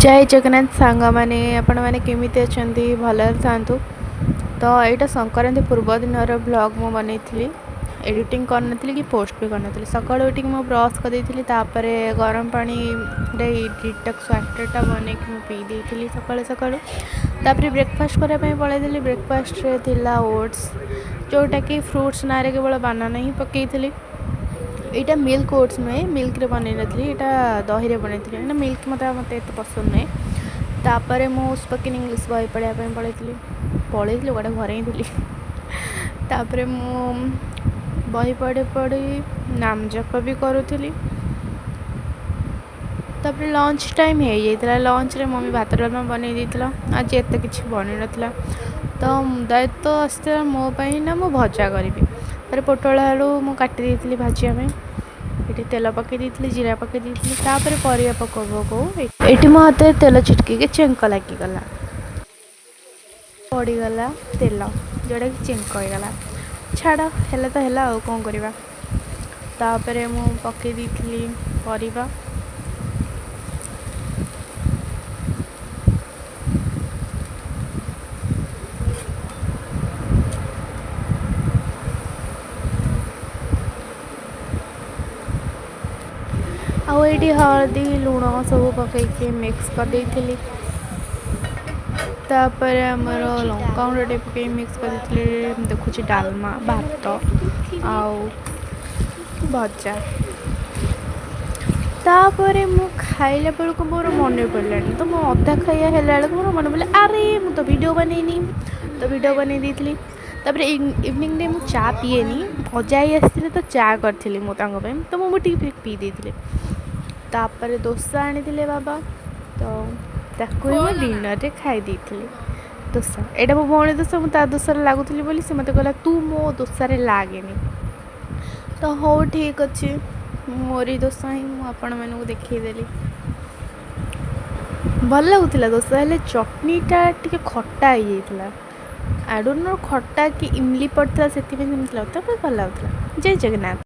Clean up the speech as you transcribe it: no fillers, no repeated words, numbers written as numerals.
ଜୟ ଜଗନ୍ନାଥ ସାଙ୍ଗମାନେ, ଆପଣମାନେ କେମିତି ଅଛନ୍ତି? ଭଲରେ ଥାଆନ୍ତୁ। ତ ଏଇଟା ସଂକ୍ରାନ୍ତି ପୂର୍ବ ଦିନର ବ୍ଲଗ୍ ମୁଁ ବନେଇଥିଲି, ଏଡ଼ିଟିଂ କରିନଥିଲି କି ପୋଷ୍ଟ ବି କରିନଥିଲି। ସକାଳୁ ଉଠିକି ମୁଁ ବ୍ରସ୍ କରିଦେଇଥିଲି, ତାପରେ ଗରମ ପାଣିରେ ଡିଟକ୍ସ ୱାଟର୍ଟା ବନେଇକି ମୁଁ ପିଇ ଦେଇଥିଲି ସକାଳୁ ସକାଳୁ। ତାପରେ ବ୍ରେକଫାଷ୍ଟ କରିବା ପାଇଁ ପଳେଇଥିଲି। ବ୍ରେକଫାଷ୍ଟରେ ଥିଲା ଓଟ୍ସ, ଯେଉଁଟାକି ଫ୍ରୁଟ୍ସ ନାଁରେ କେବଳ ବାନାନା ହିଁ ପକାଇଥିଲି। ଏଇଟା ମିଲ୍କ ଓଟ୍ସ ନୁହେଁ, ମିଲ୍କରେ ବନେଇ ନଥିଲି, ଏଇଟା ଦହିରେ ବନେଇଥିଲି, କାହିଁକିନା ମିଲ୍କ ମୋତେ ଏତେ ପସନ୍ଦ ନୁହେଁ। ତାପରେ ମୁଁ ସ୍ପୋକେନ୍ ଇଂଲିଶ ବହି ପଢ଼ିବା ପାଇଁ ପଳେଇଥିଲି, ଗୋଟେ ଘରେ ହିଁ ଥିଲି। ତାପରେ ମୁଁ ବହି ପଢ଼ି ପଢ଼ି ନାମ ଜପ ବି କରୁଥିଲି। ତାପରେ ଲଞ୍ଚ ଟାଇମ୍ ହେଇଯାଇଥିଲା। ଲଞ୍ଚରେ ମମି ଭାତ ଡାଲମା ବନେଇ ଦେଇଥିଲା, ଆଜି ଏତେ କିଛି ବନେଇ ନଥିଲା। ତ ଦାୟିତ୍ୱ ଆସିଥିଲା ମୋ ପାଇଁ ନା ମୁଁ ଭଜା କରିବି। ତାପରେ ପୋଟଳ ଆଳୁ ମୁଁ କାଟି ଦେଇଥିଲି ଭାଜିବା ପାଇଁ। ଏଠି ତେଲ ପକାଇ ଦେଇଥିଲି, ଜିରା ପକାଇ ଦେଇଥିଲି, ତାପରେ ପରିବା ପକଉ ପକଉ ଏଠି ମୋ ହାତରେ ତେଲ ଛିଟକିକି ଚେଙ୍କ ଲାଗିଗଲା, ପଡ଼ିଗଲା ତେଲ, ଯେଉଁଟାକି ଚେଙ୍କ ହେଇଗଲା। ଛାଡ଼, ହେଲା ତ ହେଲା, ଆଉ କ'ଣ କରିବା। ତାପରେ ମୁଁ ପକାଇ ଦେଇଥିଲି ପରିବା। ଆଉ ଏଇଠି ହଳଦୀ ଲୁଣ ସବୁ ପକାଇକି ମିକ୍ସ କରିଦେଇଥିଲି। ତାପରେ ଆମର ଲଙ୍କାଗୁଣ୍ଡ ଟିକେ ପକାଇକି ମିକ୍ସ କରିଦେଇଥିଲି। ଦେଖୁଛି ଡାଲମା, ଭାତ ଆଉ ଭଜା। ତାପରେ ମୁଁ ଖାଇଲା ବେଳକୁ ମୋର ମନେ ପଡ଼ିଲାଣି, ତ ମୁଁ ଅଧା ଖାଇବା ହେଲା ବେଳକୁ ମୋର ମନେ ପଡ଼ିଲା, ଆରେ ମୁଁ ତ ଭିଡ଼ିଓ ବନେଇନି। ତ ଭିଡ଼ିଓ ବନେଇ ଦେଇଥିଲି। ତାପରେ ଇଭିନିଂରେ ମୁଁ ଚା ପିଏନି, ଅଜା ଆଈ ଆସିଥିଲେ ତ ଚା କରିଥିଲି ମୁଁ ତାଙ୍କ ପାଇଁ, ତ ମୁଁ ଟିକେ ପିଇ ଦେଇଥିଲି। ତାପରେ ଦୋସା ଆଣିଥିଲେ ବାବା, ତ ତାକୁ ହିଁ ମୁଁ ଡିନର୍ରେ ଖାଇ ଦେଇଥିଲି ଦୋସା। ଏଇଟା ମୋ ଭଉଣୀ ଦୋସା, ମୁଁ ତା ଦୋସାରେ ଲାଗୁଥିଲି ବୋଲି ସେ ମୋତେ କହିଲା ତୁ ମୋ ଦୋସାରେ ଲାଗେନି। ତ ହଉ ଠିକ୍ ଅଛି, ମୋରି ଦୋସା ହିଁ ମୁଁ ଆପଣମାନଙ୍କୁ ଦେଖେଇଦେଲି। ଭଲ ଲାଗୁଥିଲା ଦୋସା, ହେଲେ ଚଟଣିଟା ଟିକେ ଖଟା ହେଇଯାଇଥିଲା। I don't no, ଖଟା କି ଇମଲି ପଡ଼ିଥିଲା, ସେଥିପାଇଁ ସେମିତି ଲାଗୁଥିଲା, ଭଲ ଲାଗୁଥିଲା। ଜୟ ଜଗନ୍ନାଥ।